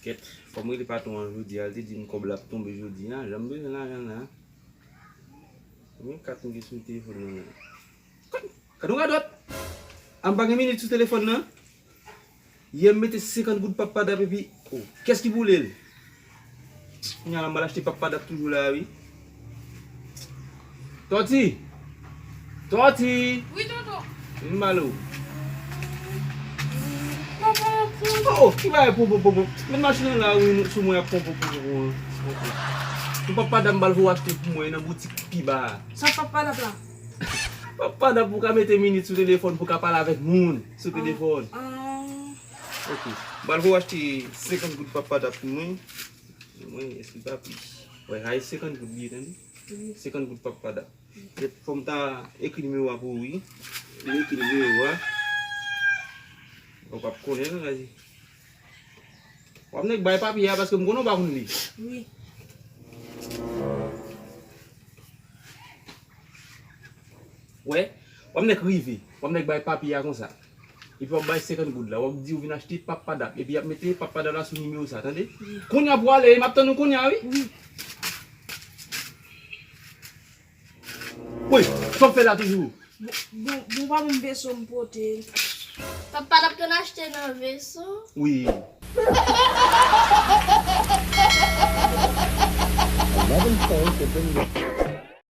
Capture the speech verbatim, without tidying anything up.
Kèt, fò m rele patwon an jodi a, li te di m kòb la ap tonbe jodi a, jan m bezwen lajan la. Men kat m gen sou telefòn nan. Gad yon radòt! A m pa gen minit sou telefòn nan? Yè m mete senkant goud Pap Padap epi, oh, kiyès ki boule l? Kounye a la m pral achte Pap Padap toujou la wi. Tòti! Tòti! Wi, tonton. Vin ba l ou. Papa, papa. Oh, ki bagay pon, pon, pon, pon. Met machin nan la wi, sou mwen ap pon, pon, pon, pon, pon. Pou Pap Padap m pral voye achte pou mwen nan boutik pi ba a. Sa Pap Padap la? Pap Padap pou ka mete minit sou telefòn, pou ka pale avèk moun sou telefòn. Ah. Ok. M pral voye achte senkant goud Pap Padap pou mwen. Mwen, èske pa plis? Wè, ay senkant goud li ye, tande? Wi. Senkant goud Pap Padap. Fò m ta ekri nimewo a pou ou, wi. M ekri nimewo a. Ou p ap konnen, non, gade. W ap nèk bay papye a, paske m konnen w pa konn li. Wi. Wè, w ap nèk rive. W ap nèk bay papye a konsa. Epi w ap bay senkant goud la. W ap di w vin achte Pap Padap. Epi y ap mete Pap Padap la sou nimewo sa, tande? Wi. Kounye a pou ale, m ap tann ou kounye a, wi. Wi. Woy, sa w fè la toujou? Bon, bon, bon, pa bon veso m pote. Pap Padap konn achte nan veso? Wi. Eleven phones have been